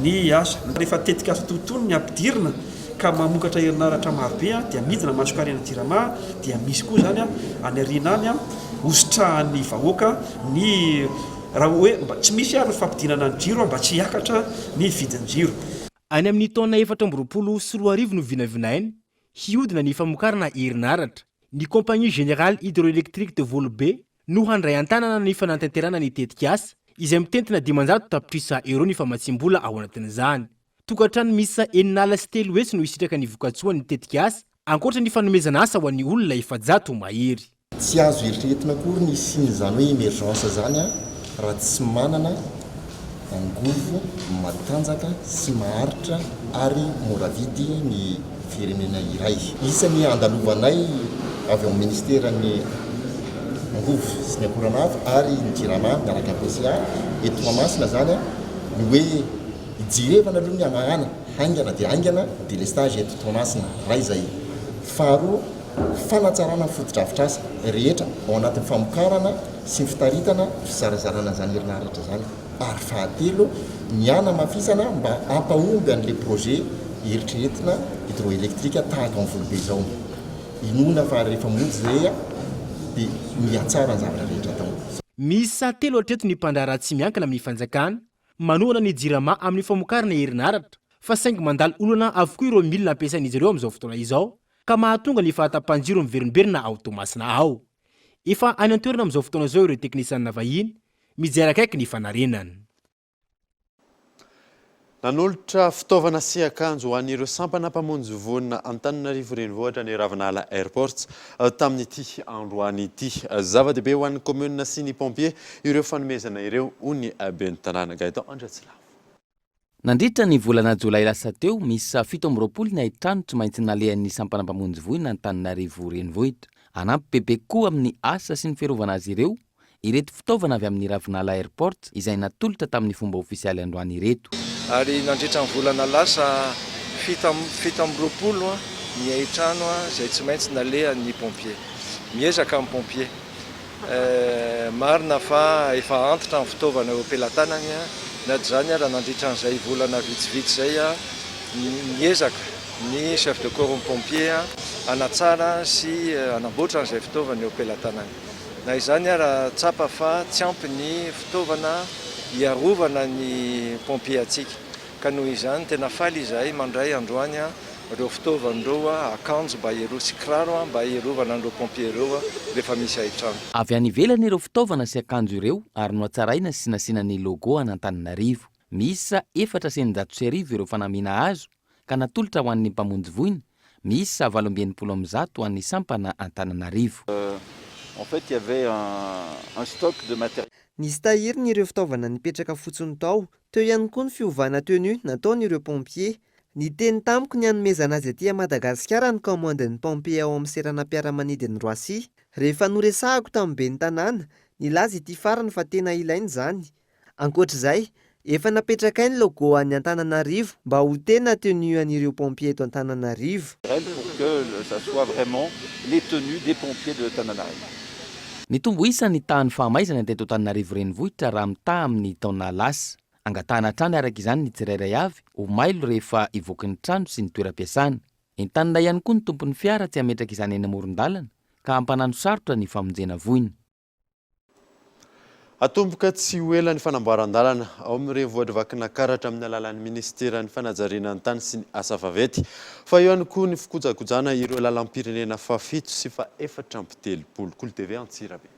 ny asa. Rehefa tetikasa toy itony ny ampidirina ka mamokatra herinaratra marobe dia midina masonkarena Jirama dia misy koa izany any aoriana any hositrahan'ny vahoaka ny raha hoe mba tsy misy ary ny fampidinana ny jiro mba tsy hiakatra ny vidin-jiro. Any amin'ny taona 2024 no vinavinaina Hiodina ny famokarana herinaratra. Ny Compagnie Générale Hydroélectrique de Volobe no handray an-tanana ny fanantanterana ny tetikasa, izay mitentina 500 tapitrisa euros ny famatsiam-bola ao anatin'izany. Tokantrano miisa 306 no hisitraka ny vokatsoan'ny tetikasa, ankoatra ny fanomezana asa ho an'ny olona 400 mahery. Tsy azo eritreretina akory ny hisian'izany hoe emergence izany raha tsy manana angovo matanjaka sy maharitra ary mora vidy ny firenena iray. Isan'ny andalovanay avy ao amin'ny ministeran'ny angovo sy ny akoran'afo ary ny Jirama miaraka amin'ny PCA eto Toamasina izany ny hoe hijerevana aloha ny hamahana haingana dia haingana ny délestage eto Toamasina, iray izay. Faharoa, Fanatsarana ny fotodrafitrasa rehetra ao anatin'ny famokarana sy ny fitaritana fizarazarana izany herinaratra izany ary fahatelo ny hanamafisana mba hampahomby an'ilay projet eritreretina hydroélectrique tahaka an'i Volobe izao. Inoana fa rehefa mody izay dia mihatsara ny zavatra rehetra atao. Miisa telo hatreto ny mpandraharaha tsy miankina amin'ny fanjakana manohana ny Jirama amin'ny famokarana herinaratra fa saingy mandalo olana avokoa ireo milina ampiasain'izy ireo amin'izao fotoana izao ka mahatonga ny fahatapahan-jiro miverimberina ao Toamasina ao. Efa any an-toerana amin'izao fotoana izao ireo teknisianina vahiny mijery akaiky ny fanarenana. Nanolotra fitaovana sy akanjo ho an'ireo sampana mpamonjy voina Antananarivo Renivohitra ny Ravinala Airports tamin'ity androany ity. Zava-dehibe ho an'ny kaominina sy ny pompier ireo fanomezana ireo, hoy ny ben'ny tanàna Gaëtan Andriatsilavo. Nandritra ny volana jolay lasa teo, miisa 27 ny haintrano tsy maintsy nalehan'ny sampana mpamonjy voina Antananarivo Renivohitra. Hanampy bebe kokoa amin'ny asa sy ny fiarovana azy ireo ireto fitaovana avy amin'ny Ravinala Airport izay natolotra tamin'ny fomba ofisialy androany ireto. Ary nandritra ny volana lasa 27 ny haintrano izay tsy maintsy nalehan'ny pompier. Miezaka ny pompier. Marina fa efa antitra ny fitaovana eo am-pelatanany, na dia izany ara nandritra an'izay volana vitsivitsy izay niezaka ny chef de corps ny pompier hanatsara sy hanamboatra an'izay fitaovana eo am-pelatanany. Na izany ara tsapa fa tsy ampy ny fitaovana hiarovana ny pompier antsika ka noho izany tena faly izahay mandray androany ireo fitaovana ireo, akanjo mba hiaro sy kiraro mba hiarovana an'ireo pompier ireo rehefa misy haintrano. Avy any ivelany ireo fitaovana sy akanjo ireo ary nohatsaraina sy nasiana ny logo an'Antananarivo. Miisa 1604 ireo fanamiana azo ka natolotra ho an'ny mpamonjy voina, miisa 168 ho an'ny sampana Antananarivo. En fait, il y avait un stock de matériel. Nisy tahiriny ireo fitaovana nipetraka fotsiny tao. Teo ihany koa ny fiovana tenue nataon'ireo pompiers. Niteny tamiko ny hanomezana azy aty Madagasikara ny kaomandin'ny pompiers ao amin'ny seranam-piaramanidin'i Roissy. Rehefa noresahako tamin'ny ben'ny tanàna, nilaza ity farany fa tena ilaina izany. Ankoatra izay, efa napetrakay ny logo an'ny Antananarivo mba ho tena tenue an'ireo pompiers eto Antananarivo. Pour que ça soit vraiment les tenues des pompiers de Tananarive. Nitombo isa ny tahan'ny fahamaizana teto Antananarivo Renivohitra raha mitaha amin'ny taona lasa. Angatahana hatrany araka izany ny tsirairay avy ho mailo rehefa hivoaky ny trano sy ny toeram-piasana. Entanina ihany koa ny tompon'ny fiara tsy hametraka izany eny amoron-dalana ka hampanano sarotra ny famonjena voina. Hatomboka tsy ho ela ny fanamboaran-dalana ao amin'ny renivohitr'i Vakinankaratra amin'ny alalan'ny minisiteran'ny fanajariana ny tany sy ny asa vaventy. Fa eo ihany koa ny fikojakojana ireo lalam-pirenena fahafito sy faha-34. Kolo TV Antsirabe.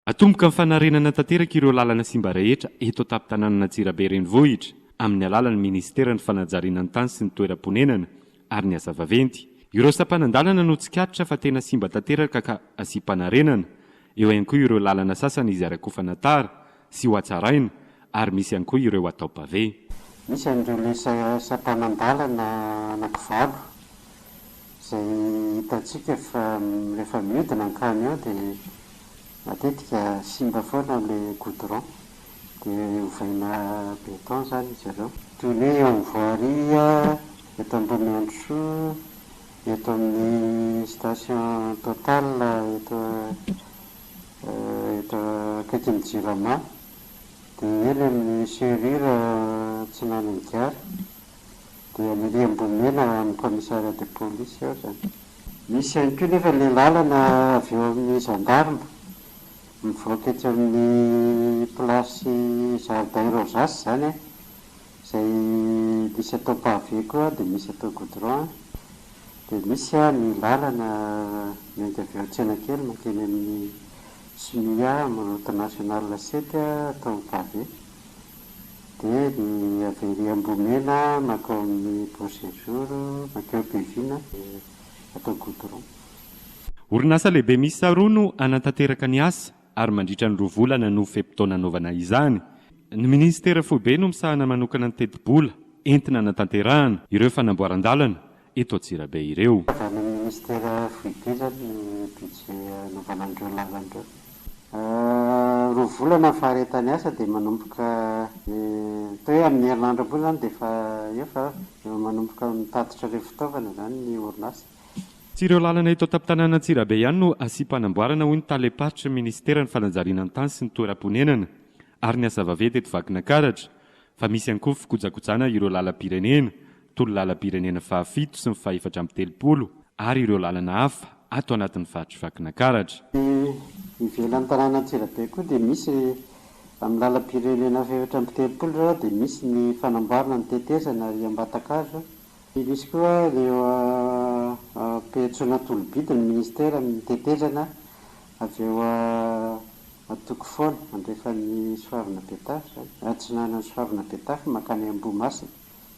Hatomboka ny fanarenana tanteraka ireo lalana simba rehetra eto an-tampon-tanànan'Antsirabe renivohitra amin'ny alalan'ny minisiteran'ny fanajariana ny tany sy ny toeram-ponenana ary ny asa vaventy. Ireo sampanan-dalana no tsikaritra fa tena simba tanteraka ka asiam-panarenana. Eo ihany koa ireo lalana sasany izay rakofana tara sy ho hatsaraina ary misy ihany koa ireo atao pavé. Misy an'ireo le sampanan-dalana anakivalo izay hitantsika fa rehefa mihodina ny camion dia matetika simba foana le goudron dia ovaina béton izany izy ireo. Toy ny hoe eo amin'ny voirie, eto Ambohimiandrosoa, Eto amin'ny station Total eto eto akaikin'ny Jirama dia eny amin'ny serrure atsinanan'ny gare dia ny ery Ambohimena amin'ny commissariat de police ao izany. Misy ihany koa nefa ilay lalana avy eo amin'ny gendarme mivoaka etsy amin'ny place jardin Rosas izany an. Izay misy atao pavé koa dia misy atao goudron dia misy ny lalana miainga avy eo Antsenakely mankeny amin'ny SMIA amin'ny route nationale sept atao pavé dia ny avy ery Ambohimena mankao amin'ny Beau Séjour mankeo Bevina dia atao goudron. Orinasa lehibe miisa roa no hanatanteraka ny asa ary mandritra ny roa volana no fe-potoana anaovana izany. Ny minisitera foibe no misahana manokana ny tetibola entina hanatanterahana ireo fanamboaran-dalana eto Antsirabe ireo. Avy any amin'ny minisitera foibe izany ny budget hanaovana an'ireo lalana ireo. Roa volana ny faharetan'ny asa dia manomboka atao hoe amin'ny herinandro ambony izany dia efa eo fa efa manomboka mitatitra ireo fitaovana izany ny orinasa. Tsy ireo lalana eto an-tampon-tanàn'Antsirabe ihany no asiam-panamboarana, hoy ny talem-paritry ny minisiteran'ny fanajariana ny tany sy ny toeram-ponenana ary ny asa vaventy eto Vakinankaratra, fa misy ihany koa ny fikojakojana ireo lalam-pirenena, toy ny lalam-pirenena fahafito sy ny fahefatra amby telopolo ary ireo lalana hafa ato anatin'ny faritr'i Vakinankaratra. Ny ivelan'ny tanàn'Antsirabe koa dia misy amin'ny lalam-pirenena fahefatra amby telopolo izao dia misy ny fanamboarana ny tetezana ary Ambatakazo. Misy koa ireo am-piantsoana tolo-bidy ny minisitera amin'ny tetezana Avy eo Antokofoana, andrefan'ny Soavina Betafo izany, atsinanan'ny Soavina Betafo mankany Ambohimasina,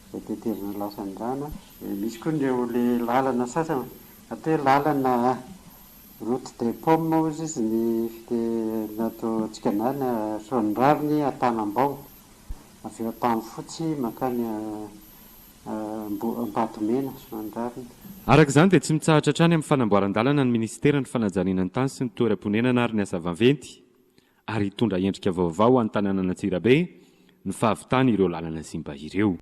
izay tetezana lasan-drano. Misy koa ny eo ilay lalana sasany, atao hoe lalana route des pommes hozy izy ny fite- nataontsika an'any Soanirariny Antanambao, avy eo Antanifotsy mankany Ambatomena, Soanirariny. Araka izany dia tsy mitsahatra hatrany amin'ny fanamboaran-dalana ny minisiteran'ny fanajariana ny tany sy ny toeram-ponenana ary ny asa vaventy ary hitondra endrika vaovao ho an'ny tanànan'Antsirabe ny fahavitany ireo lalana simba ireo.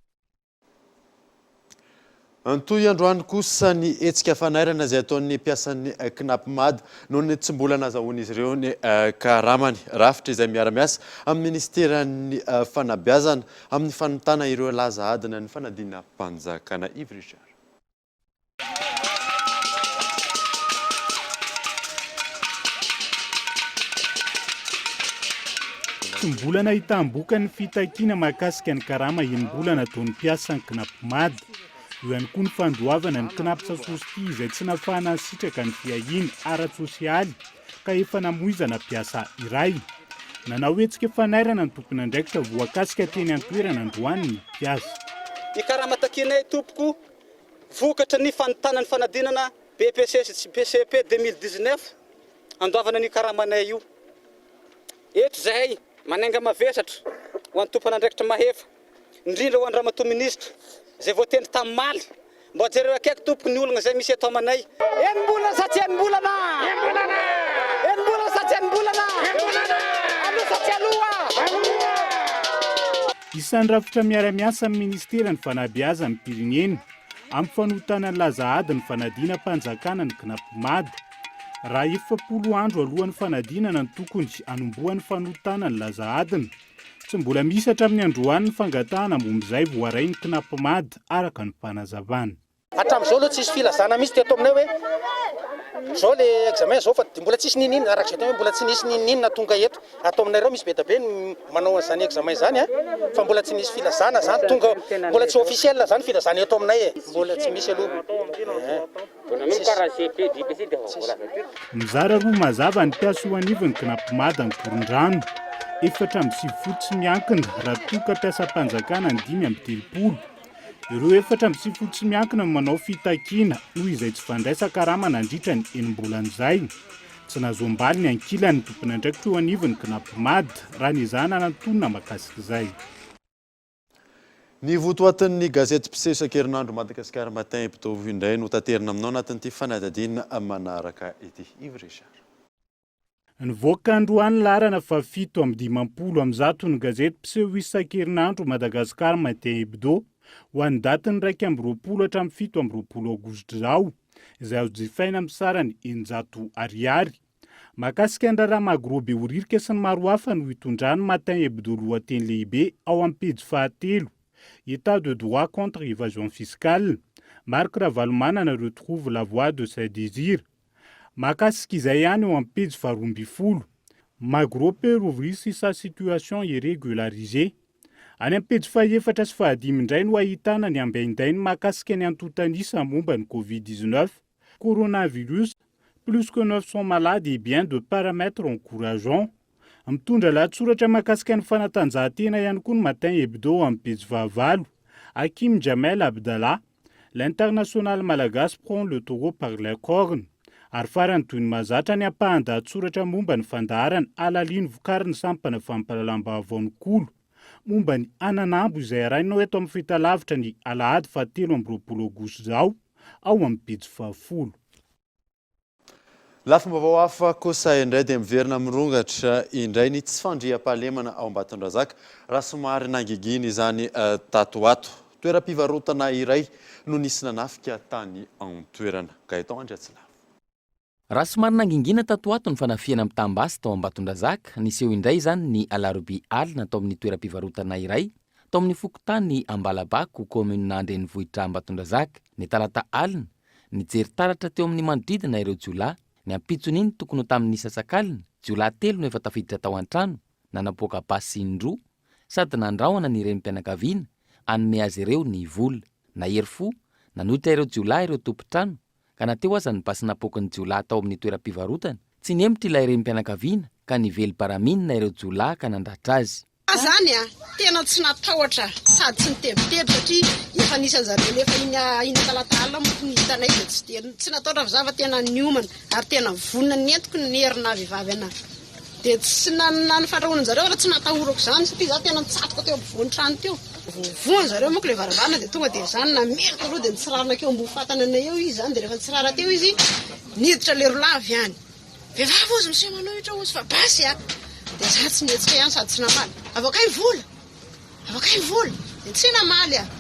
Nitohy androany kosa ny hetsika fanairana izay ataon'ny mpiasan'ny Cnapmad noho ny tsy mbola nazahoan'izy ireo ny karamany. Rafitra izay miara-miasa amin'ny minisiteran'ny fanabeazana amin'ny fanontana ireo laza adina ny fanadinam-panjakana. Yves Richard. Tsy mbola nahitam-bokany ny fitakiana mahakasika ny karama enim-bolana ataon'ny mpiasan'ny Cnapmad. Eo ihany koa ny fandoavana ny Cnaps Sosty izay tsy nahafahana nisitraka ny fiahiana ara-tsosialy ka efa namoizana mpiasa iray. Nanao hetsika fanairana ny tompon'andraikitra voakasika teny an-toerana androany ny mpiasa. Ny karama takianay tompoko vokatry ny fanontana ny fanadinana BEPC sy BCEP 2019 andoavana an'io karamanay io. Eto izahay manainga mavesatra ho an'ny tompon'andraikitra mahefa, indrindra ho an-dRamatoa Minisitra izay voatendry tamimaly, mba jereo akaiky tompoko ny olana izay misy eto amanay. Enim-bolana sa tsy enim-bolana? Enim-bolana! Enim-bolana sa tsy enim-bolana? Enim-bolana! Aloha sa tsy aloha? Aloha! Isan'ny rafitra miara-miasa amin'ny Ministeran'ny Fanabeazam-pirenena amin'ny fanotana ny laza ady ny fanadinam-panjakana ny Cnapmad. Raha 40 andro alohan'ny fanadinana no tokony hanombohan'ny fanotana ny laza adina. Tsy mbola misy hatramin'ny androany ny fangatahana momba izay voarain'ny Cnapmad, araka ny fanazavana. Hatramin'izao aloha tsisy filazana mihitsy teto aminay hoe izao le examen izao fa dia mbola tsisy n'inon'inona araka izay tena hoe mbola tsy nisy n'inon'inona tonga eto. Ato aminay ireo misy be dia be ny manao an'izany examen izany a, fa mbola tsy nisy filazana izany tonga, mbola tsy officiel izany filazana eto aminay e, mbola tsy misy aloha eh. Mizara roa mazava ny mpiasa eo anivon'ny Cnapmad Ankorondrano. 94 tsy miankina raha toa ka mpiasam-panjakana ny 35. Ireo 94 tsy miankina no manao fitakiana noho izay tsy fandraisan-karama nandritra ny enim-bolana izay. Tsy nahazoam-baly ny ankilany ny tompon'andraikitra eo anivon'ny Cnapmad raha nezahana nantonina mahakasika izay. Ny votoatin'ny gazety mpiseho isan-kerinandro Madagascar Matin Hebdo indray no taterina aminao anatin'ity fanadihadiana manaraka ity. Yves Richard. Nivoaka androany laharana faha 157 ny gazety mpiseho isan-kerinandro Madagascar Matin Hebdo ho an'ny datin'ny 21 hatramin'ny 27 aogositra izao, izay azo jifaina amin'ny sarany 600 ariary. Mahakasika ny raharaha Magro Behoririka sy ny maro hafa no itondran'ny Matin Hebdo lohateny lehibe ao amin'ny pejy fahatelo, Etat de droit contre évasion fiscale, Marc Ravalomanana retrouve la voie de ses désirs. Mahakasika izay ihany eo amin'ny pejy faharoa ambinifolo, Magro peut rouvrir si sa situation est régularisée. Any amin'ny pejy fahefatra sy fahadimy indray no ahitana ny ambaindainy mahakasika ny antontan'isa momba ny Covid 19, Coronavirus, plus que 900 malades et bien de paramètres encourageants. Mitondra lahatsoratra mahakasika ny fanatanjahantena ihany koa ny Matin Hebdo amin'ny pejy fahavalo. Hakim Djamel Abdallah, L'international malagasy prend le taureau par les cornes. Ary farany toy ny mahazatra ny ampahan-dahatsoratra momba ny fandaharana Alalino vokarin'ny sampana fampahalalam-baovaon'ny Kolo momba ny ananambo izay arahinao eto amin'ny fahitalavitra ny alahady faha 23 aogositra izao ao amin'ny pejy fahafolo. Lafim-baovao hafa kosa indray dia miverina mirongatra indray ny tsy fandriampahalemana ao Ambatondrazaka raha somary nangigina izany tato ho ato. Toeram-pivarotana iray no nisy nanafika tany an-toerana. Gaëtan Andriatsilavo. Raha somary nangingina tato ho ato ny fanafihana mitam-basy tao Ambatondrazaka, niseho indray izany ny alarobia alina tao amin'ny toeram-pivarotana iray tao amin'ny fokontany Ambalabako, kaominina an-drenivohitra Ambatondrazaka, ny talata alina, Nijery taratra teo amin'ny manodidina ireo jiolahy. Ny ampitson'iny tokony ho tamin'ny nisasak'alina, jiolahy telo no efa tafiditra tao an-trano, nanapoaka basy indroa sady nandrahona ny renim-pianakaviana hanome azy ireo ny vola. Nahery fo, nanohitra ireo jiolahy ireo tompon-trano, ka na teo aza ny basy napoaky ny jiolahy tao amin'ny toeram-pivarotana Tsy nihemotra ilay renim-pianakaviana ka nively baraminina ireo jiolahy ka nandratra azy. Za zany a, tena tsy natahotra sady tsy nitebiteby satria efa nisy anjareo nefa iny iny talata alina moko ny hitanay dia tsy dia tsy natahotra fa za fa tena niomana ary tena vonona nentiko ny herina vehivavy anah dia tsy na na ny fandrahonan-jareo ary tsy natahorako zany satria za tena nitsatoka teo ampovoan'ny trano teo. Voavoha zareo moko le varavarana dia tonga dia zany namely taloha dia nitsirara nakeo ambony fatana anay eo izy zany dia rehefa nitsirara teo izy niditra le rolahy avy any. Vehivavy ozy miseho manohitra ozy fa basy a! Dia za tsy nihetsika ihany sady tsy namaly. Avoakay ny vola! Avoakay ny vola! Dia tsy namaly aho.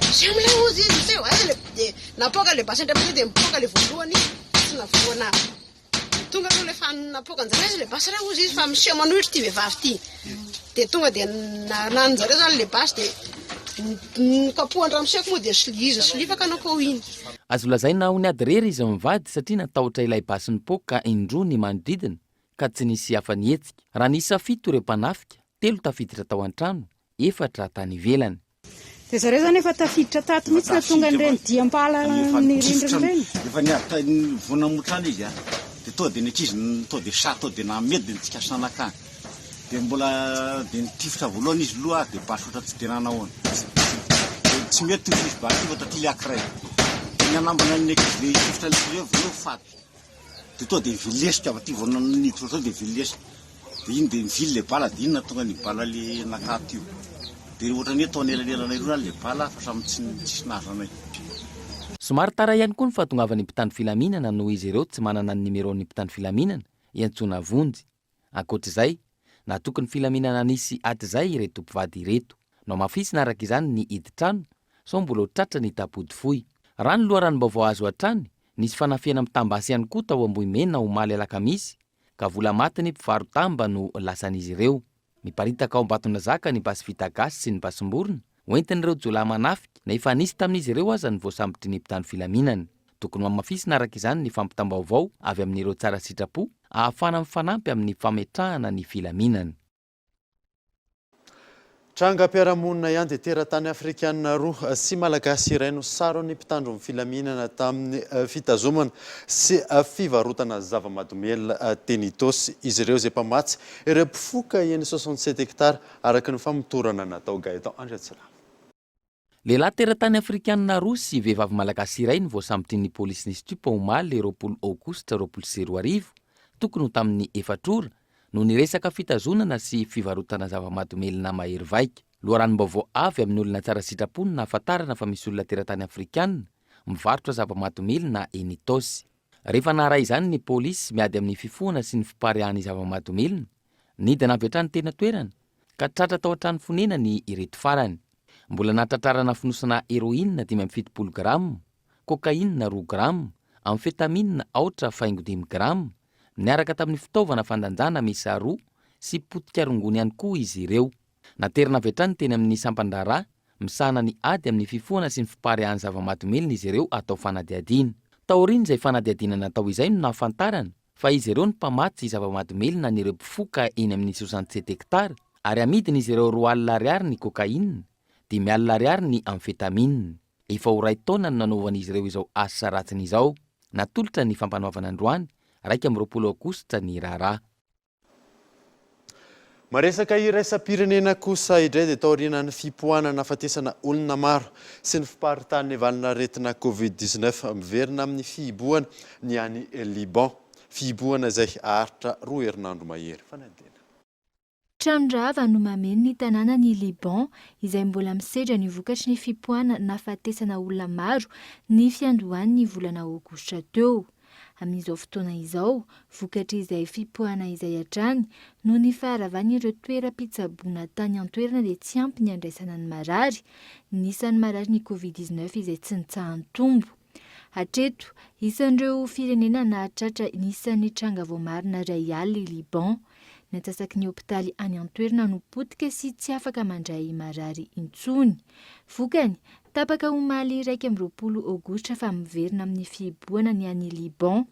Miseho milay ozy izy miseho. Aiza le dia napoaka le basy indray mandeha dia mipoaka le voalohany tsy navoana ahy. Tonga aloha le fa napoaka anjareo aiza le basy re ozy izy fa miseho manohitra ity vehivavy ity. Dia tonga dia naninjareo zany le basy dia Nokapohan-dramoseko moa dia izy solifaka nankao iny. Azo lazaina ho niady irery izy mivady satria natahotra ilay basy nipoaka indroa ny manodidina ka tsy nisy afa-nihetsika. Raha niisa fito ireo mpanafika, telo tafiditra tao an-trano, efatra tany ivelany. Dia zareo izany efa tafiditra tato mihitsy na tonga an'ireny diam-pala amin'ny rindrina ireny? Efa niady tany vao namotra any izy dia tonga dia ny ankizy tonga dia sahy tonga dia namedy dia nitsikasa nankany. Dia mbola dia nitifitra voalohany izy loha dia basy ohatran'ny tsy dia nanahoana. Dia tsy mety io tsisy basy io fa taty le ankiray. Dia nanambana ny ankizy le hitifitra le izy avy eo faty. Dia tonga dia nivilesika avy aty vao niditra tao dia nivilesika. Dia iny dia nivily le bala dia iny nahatonga ny bala le nakato io. Dia ohatran'ny hoe tao anelanelanay roa zany le bala fa samy tsy tsisy nahazo anay. Somary tara ihany koa ny fahatongavan'ny mpitandro filaminana noho izy ireo tsy manana ny nimeraon'ny mpitandro filaminana hiantsoana vonjy. Ankoatra izay, natoky ny filaminana nisy hatrizay ireto mpivady ireto. Nohamafisina araka izany ny hidin-trano sao mbola ho tratra ny tapody fohy. Raha ny loharanom-baovao azo hatrany, nisy fanafihana mitam-basy ihany koa tao Ambohimena omaly alakamisy ka vola matin'ny mpivaro-damba no lasan'izy ireo. Miparitaka ao Ambatondrazaka ny basy vita gasy sy ny basim-borona hoentin'ireo jiolahy manafika na efa nisy tamin'izy ireo aza ny voasambotry ny mpitandro filaminana. Tokony hohamafisina araka izany ny fampitam-baovao avy amin'ireo tsara sitrapo ahafahana mifanampy amin'ny fametrahana ny filaminana. Trangam-piarahamonina ihany dia teratany afrikanina roa sy malagasy iray no saron'ny mpitandro ny filaminana tamin'ny fitazomana sy fivarotana zava-mahadomelina teny Itaosy. Izy ireo izay mpamatsy ireo mpifoka eny 67 hectares araka ny famotorana natao. Gaëtan Andriatsilavo. Lehilahy teratany afrikanina roa sy vehivavy malagasy iray no voasambotry ny polisin'i Stup omaly 20 aogositra 2020, tokony ho tamin'ny efatra ora, noho ny resaka fitazonana sy fivarotana zava-mahadomelina mahery vaika. Loharanom-baovao avy amin'ny olona tsara sitrapo no nahafantarana fa misy olona teratany afrikanina mivarotra zava-mahadomelina eny Itaosy. Rehefa naharay izany ny polisy miady amin'ny fifohana sy ny fipariahan'ny zava-mahadomelina, nidina avy hatrany teny an-toerana ka tratra tao an-trano fonenany ireto farany. Mbola nahatratrarana fonosana heroine 75 grama, cocaïne roa grama, amphetamine aotra faingo dimy grama, niaraka tamin'ny fitaovana fandanjana miisa roa sy potika rongony ihany koa izy ireo. Naterina avy hatrany teny amin'ny sampan-draharaha misahana ny ady amin'ny fifohana sy ny fipariahan'ny zava-mahadomelina izy ireo hatao fanadihadiana. Taorian'izay fanadihadiana natao izay no nahafantarana fa izy ireo no mpamatsy zava-mahadomelina an'ireo mpifoka eny amin'ny 67 hectares ary amidin'izy ireo 20 ariary ny cocaïne, 50 ariary ny amphetamine. Efa ho iray taona no nanaovan'izy ireo izao asa ratsiny izao. Natolotra ny fampanoavana androany, 21 aogositra ny raharaha. Maresaka iraisam-pirenena kosa indray dia taorianan'ny fipoahana nahafatesana olona maro sy ny fiparitahan'ny valanaretina Covid 19, miverina amin'ny fihibohana ny any Liban. Fihibohana izay haharitra roa herinandro mahery. Fanadihadiana. Trano rava no mameno ny tanànan'i Liban, izay mbola misedra ny vokatry ny fipoahana nahafatesana olona maro ny fiandohan'ny volana aogositra teo. Amin'izao fotoana izao, vokatr'izay fipoahana izay hatrany, noho ny faharavan'ireo toeram-pitsaboana tany an-toerana dia tsy ampy ny handraisana ny marary, ny isan'ny marary ny Covid 19 izay tsy nitsaha-nitombo. Hatreto, isan'ireo firenena nahatratra ny isan'ny tranga voamarina iray alina i Liban. Ny antsasaky ny hopitaly any an-toerana no potika sy tsy afaka mandray marary intsony. Vokany, tapaka omaly 21 aogositra fa miverina amin'ny fihibohana ny any Liban.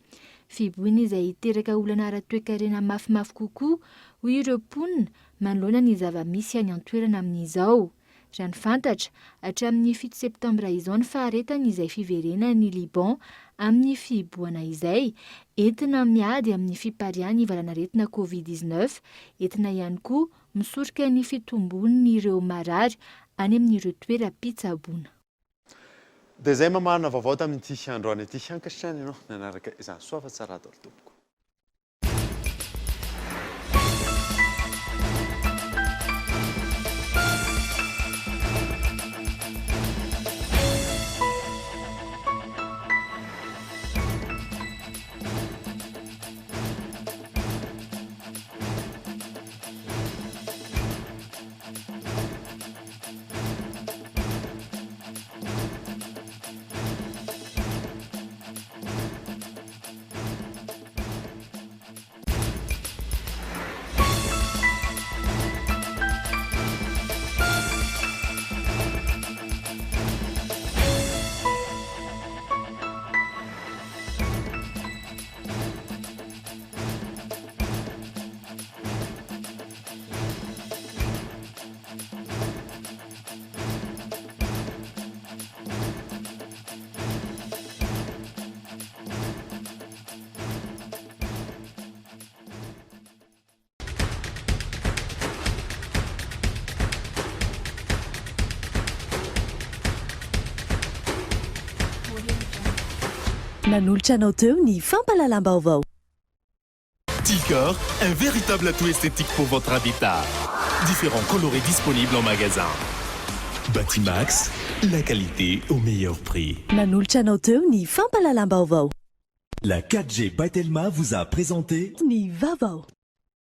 Fihibohana izay hiteraka olana ara-toekarena mafimafy kokoa, hoy ireo mponina, manoloana ny zava-misy any an-toerana amin'izao. Raha ny fantatra, hatramin'ny fito septambra izao ny faharetan'izay fiverenan'i Liban amin'ny fihibohana izay, entina miady amin'ny fipariahan'ny valanaretina Covid 19, entina ihany koa misoroka ny fitombon'ireo marary any amin'ireo toeram-pitsaboana. Dia izay mamarana vaovao tamin'ity androany ity. Ankasitrahana ianao nanaraka izany. Soa fa tsara daholo tompoko. Nanolotra anao teo ny fampahalalam-baovao. Ticor, un véritable atout esthétique pour votre habitat. Différents coloris disponibles en magasin. Batimax, la qualité au meilleur prix. Nanolotra anao teo ny fampahalalam-baovao. La 4G by Telma vous a présenté Ny vaovao.